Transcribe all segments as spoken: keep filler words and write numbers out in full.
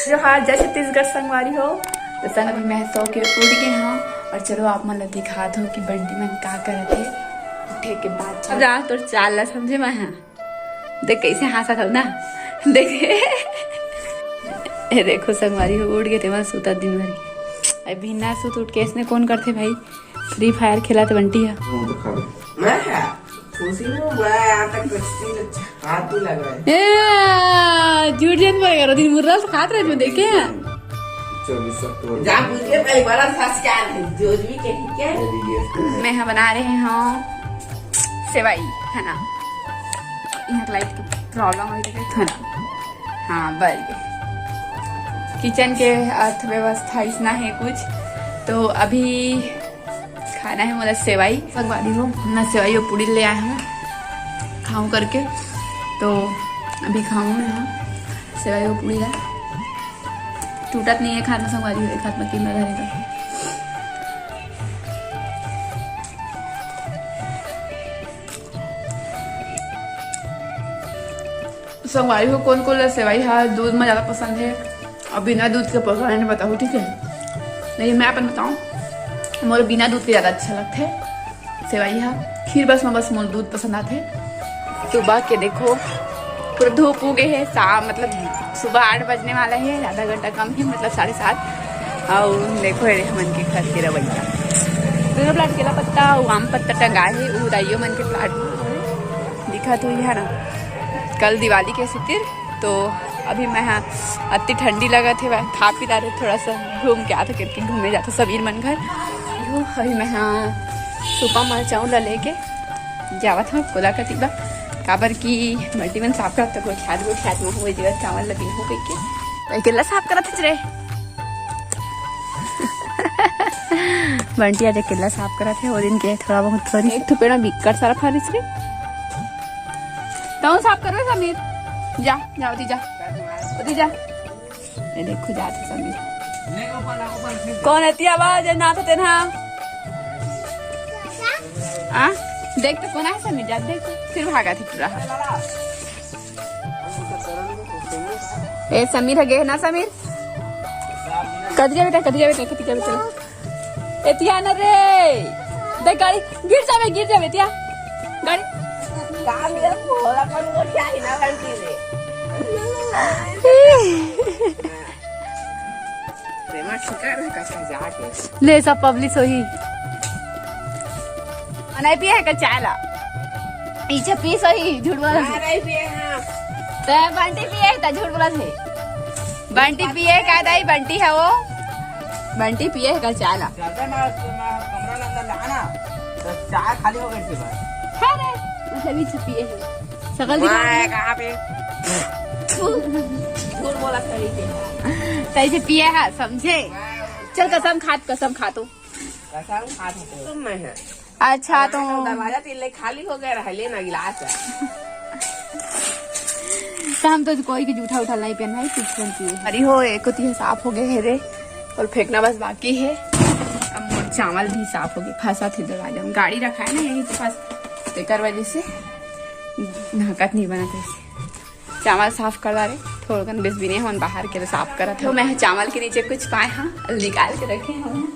जोहार, जय छत्तीसगढ़ संगवारी हो। तो संग अभी मैं सो के उठ गे हूँ और चलो आप मन ला दिखा दो कि बंटी मन का करत हे। उठे के बाद अब जा तोर चाल ला समझे मैं, हाँ। देख कैसे हाँसत हव ना। देख। ए देखो संगवारी हो, उठ गे तेमा सुता दिन भर। अभी बिना सुत उठ के इसने कौन करथे भाई? Free Fire खेला तो बंटी है। मैं है। खुशी में मैं यहाँ तक कुश्ती हाथ नहीं लगा है। ए, झूठ झूठ बोले करो, दिन मुर्रा से खात रहे मैं देखे हैं। चौबीस अक्टूबर। जा पूछ के पहले बड़ा सास क्या है? जो भी के ठीक है। मैं यहाँ बना रहे हूँ सेवई, है ना? यहाँ लाइट की प्रॉब्लम हो रही है, है ना? हाँ, बल गए। किचन के अर्थव्यवस्था इसना है कुछ, तो अभी खाना है मोला सेवई। संगवारी हो, मैं सेवई और पूड़ी ले आए हूँ, खाऊं करके। तो अभी खाऊं मैं सेवई और पूड़ी ला। टूटत नहीं है खाना संगवारी हो, एक हाथ में कैमरा धरे का। संगवारी हो, कोन कोन ला सेवई हा दूध में ज्यादा पसंद है और बिना दूध के पसंद है, बताओ, ठीक है? लेकिन मैं अपन बताऊं, मोर बिना दूध के ज्यादा अच्छा लगथे सेवई हा। खीर बस में बस मोर दूध पसंद आथे। सुबह के देखो, पूरा धूप उगे है, शाम, मतलब सुबह आठ बजने वाला है, आधा घंटा कम है, मतलब साढ़े सात। और देखो, ये हमन के घर के रवैया, दोनों प्लाट केला पत्ता और आम पत्ता टंगा है, वो दाइयो मन के प्लाट में दिखा तो है ना। कल दिवाली के सितिर तो अभी मैं, हाँ, अति ठंडी लगत हे, खा पी डारे, थोड़ा सा घूम के आते करके घूमे जाते समीर मन घर। यो, अभी मैं, हाँ, सुपा मा चाउर ला लेके जावत हूँ कोला कती बा, काबर की मल्टी मन साफ करत तो गोठियात गोठियात में हुए जीवत चावल लगी हो कह के। भाई केला साफ करत हच रे। बंटी आज केला साफ करत है, वो दिन के थोड़ा बहुत फरिस। एक ठो पेड़ में बिक्कट सारा फरिस रे। तहूँ साफ करबे समीर, जा, जा, ओती जा, ओती जा। ये देखो जात है समीर। कौन एती आवाज है ना तो तेना? आ? देख तो कौन है समीर, जा देख तो। फिर भागा थी पूरा। ए समीर है गे ना समीर? कतिया बेटा, कतिया बेटा, कतिया बेटा। एतिया न रे। देख गाड़ी, गिर जाबे, गिर जाबे एतिया। गाड़ी। काम ये बोला कौन को क्या ही ना करती रे। प्रेमा ठिका रहे का जाके। ले सब पब्लिश होही। नहीं पिए है का चाय ला? पीछे पीस होही, झूठ बोला। नहीं पिए हैं। तो बंटी पिए है, तो झूठ बोला थे। बंटी पिए का दाई, बंटी है वो। बंटी पिए है का चाय ला। ज्यादा ना, ना कमरा ना अंदर जाना। तो चाय खाली हो गई थी बस। है रे, मतलब पीछे पिए है। सकल दिखा। मैं कहाँ पे? झूठ बोला सही से। सही से पिए है, समझे? चल कसम खा, कसम खा तू। कसम खा तू। तुम मैं है। अच्छा, तो दरवाजा तिल्ले खाली हो गया रहा, ले ना गिलास है। तो हम तो कोई की जूठा उठा नहीं पहना है, कुछ नहीं किए। अरे हो, एक होती है साफ हो गए है रे, और फेंकना बस बाकी है। अब मोर चावल भी साफ हो गए, फंसा थे दरवाजा में, गाड़ी रखा है ना यहीं पे पास, तेकर वजह से नहकत नहीं बना थे। चावल साफ कर डारे, थोड़कन बेस बिने हमन बाहर के साफ करत हो। मैं चावल के नीचे कुछ पाए हाँ, निकाल के रखे हूँ।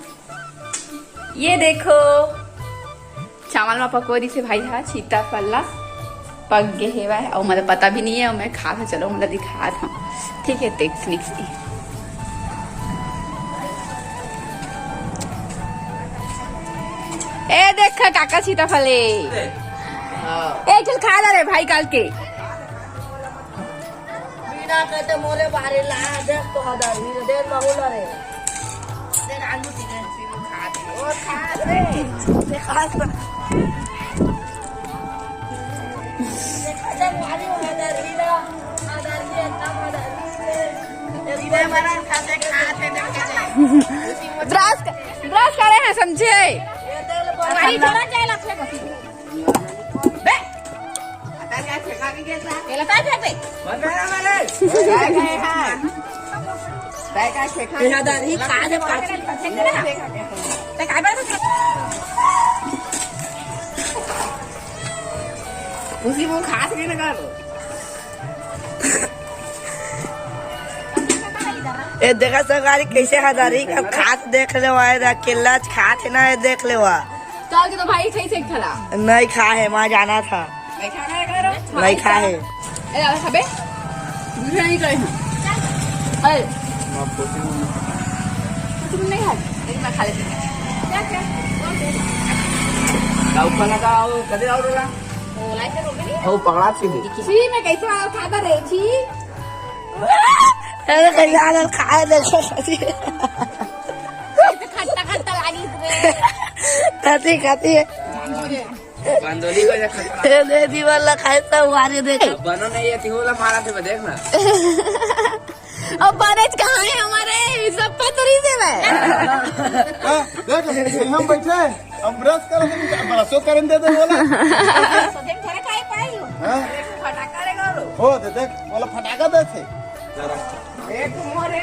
ये देखो, चावल में पकोरी से भाई हा छीता फल्ला पक गे हेवय, अउ मतलब पता भी नहीं है, अउ मैं खात हूँ। चलो, मतलब दिखात हूँ, ठीक है, टेक्निक से। ए देख काका छीता फले, एक झन खा डारे भाई काल के। बिना कहते मोरे बारे ला, देख तो हदर, हीरो देख बहुल रे। देख आलू की देख, फिर वो खा दे। वो खा दे। देख आज तो। देख हदर वाली वो हदर, हीरो, हदर ये, एकदम हदर, हीरो। हीरो मरण खाते खाते देख के जाए। ब्रश, ब्रश करे हैं, समझे? ये देख लो, वही छोड़ा जाए, लफड़े को। बे! ये लता फेंक दे। काय काय फेंक दे? काय काय फेंक दे? काय काय फेंक दे? ते काय बात है? उसी वो खास के ना कर। ए, देखा संगवारी, कैसे हजारी का खात देख ले हुआ है, अकेला खात है ना, ये देख ले हुआ। तो आगे तो भाई खाई से खला। नहीं खा है, वहाँ जाना था। नहीं खाना है करो। नहीं खा है। ए, अब खाबे? दूसरा नहीं करे हैं। अरे। तुम नहीं खा? नहीं, मैं खा लेती हूँ। क्या, क्या? का ऊपर लगा, वो कदे और रहा? वो लाइट हो गई? वो पकड़ा थी। छी, मैं कैसे वाला खाता रही छी? अरे, कैसे वाला खा रहे छी? खट्टा, खट्टा लागी रे। खाती, खाती है। बांदोली को जा खा। ए, दे दी वाला खाए सब मारे देख। बनो नहीं है, तिहोला मारा थे, देख ना। अब बने कहाँ है हमारे? सब पतरी से बे। हाँ, देख, हम बैठे हैं, हम ब्रश कर, हम ब्रशो करन दे दे बोला। सोचे में थोड़े खाई पाई हो। हाँ? फटाका रे गालो। हो दे, देख, बोला फटाका दे थे। एक मोरे।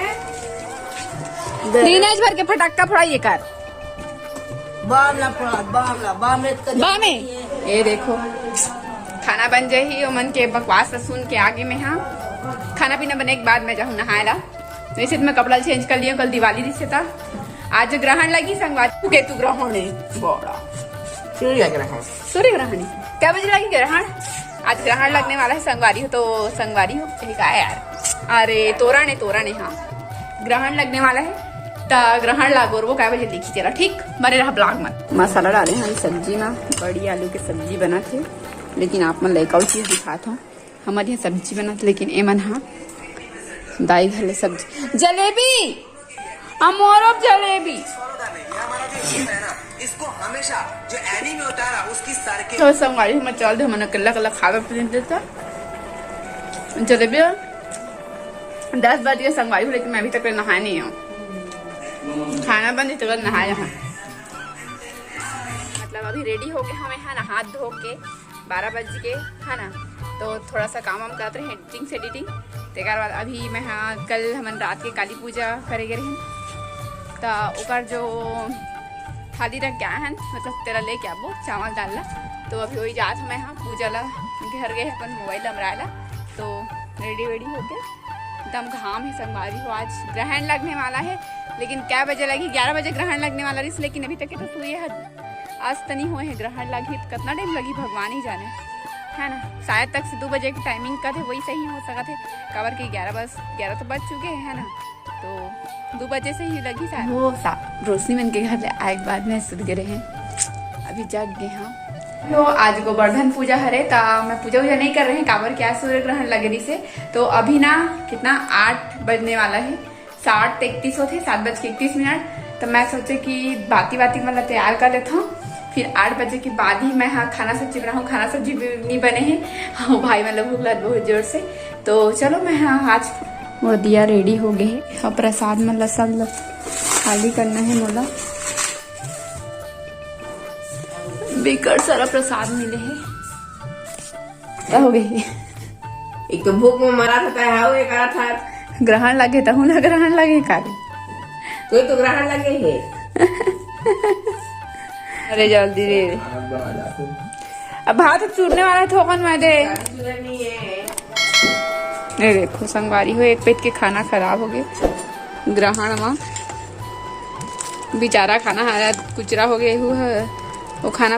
दीनेश भर के फटाका फोड़ाइए कर। बाम ला पड़ा, बाम ला, बाम रे कदी। बामे। ये देखो, खाना बन जाही, ओमन के बकवास ला सुन के आगे में, हाँ, खाना पीना बने के बाद मैं जाहूँ नहाए ला। वैसे तो मैं कपड़ा चेंज कर लिया, कल दिवाली दिसे था। आज ग्रहण लगी संगवारी, केतु ग्रहण है। बड़ा। सूर्य ग्रहण। सूर्य ग्रहण है। क्या बजे लगी ग्रहण? आज ग्रहण लगने वाला है संगवारी हो, तो संगवारी हो, यही कहा यार। अरे, तोरण है, तोरण है, हाँ। ग्रहण लगने वाला है, त ग्रहण लागो, वो क्या बजे लिखी तेरा, ठीक? मरे रहा ब्लॉग में। मसाला डाले हैं सब्जी में, बड़ी आलू की सब्जी बना थे, लेकिन आप मन लइका चीज दिखात हो। हमारे यहाँ सब्जी बनत, लेकिन एमन हा दाई घर ले सब्जी, जलेबी, अमोरब जलेबी। इसको हमेशा जो एनीमे होता है ना, उसकी सर के तो संगवारी, हम चल दे, हमन अकेला अकेला खावे पीने देता जलेबी। दस बज गए संगवारी हो, लेकिन मैं अभी तक ले नहाए नहीं हूँ। खाना बन तो नहाए हूँ। मतलब अभी रेडी हो गए हमें, है ना, हाथ धो के बारह बज के, है ना, तो थोड़ा सा काम वाम करत रहे, एडिटिंग से एडिटिग। तेकर बाद अभी मैं, हाँ, कल हमन रात के काली पूजा करे गए रहे, त ओकर जो थाली रख के आए हन, मतलब तेला लेके आबो चावल दाल ला, तो अभी वही जात हमें, हाँ, पूजा ला घर गए अपन मोबाइल अमराए ला, तो रेडी वेडी हो गए। एकदम घाम है संगवारी हो, आज ग्रहण लगने वाला है, लेकिन क्या बजे लगी? ग्यारह बजे ग्रहण लगने वाला रहिस, लेकिन अभी तक के तो सूर्य है, आज तनी हुए है, ग्रहण लगी तो कितना टाइम लगी भगवान ही जाने, है ना। शायद तक से दो बजे की टाइमिंग का थे, वही सही हो सकत है, काबर के ग्यारह बज, ग्यारह तो बज चुके हैं, है ना, तो दो बजे से ही लगी शायद। वो सा-, रोशनी मन के घर ले आए के बाद में सुत गए हैं, अभी जग गए हैं। तो आज गोवर्धन पूजा हरे, ता मैं पूजा वूजा नहीं कर रहे हैं, काबर क्या सूर्य ग्रहण लगे रही से। तो अभी ना कितना, आठ बजने वाला है, सात इकतीस होते, सात बज के इकतीस मिनट। तो मैं सोचे कि बाती बाती मतलब तैयार कर लेता हूँ, फिर आठ बजे के बाद ही मैं, हाँ, खाना सब्जी बनाऊँ। खाना सब्जी भी नहीं बने हैं, हाँ, भाई मतलब भूख लग बहुत जोर से। तो चलो मैं, हाँ, आज वो दिया रेडी हो गए है। अब प्रसाद मतलब सब लोग खाली करना है मोला। बेकार सारा प्रसाद मिले है। क्या हो गई? एक तो भूख में मरा था, तय हाउ ये करा था। ग्रहण लगे, तहु ना ग्रहण लगे का रे? कोई तो ग्रहण लगे है। अरे जल्दी रे। अब भात चूरने वाला थोकन में दे। नहीं है। ये देखो संगवारी हो, एक पेट के खाना खराब हो गए ग्रहण में। बेचारा खाना हरा कुचरा हो गए हु है। वो खाना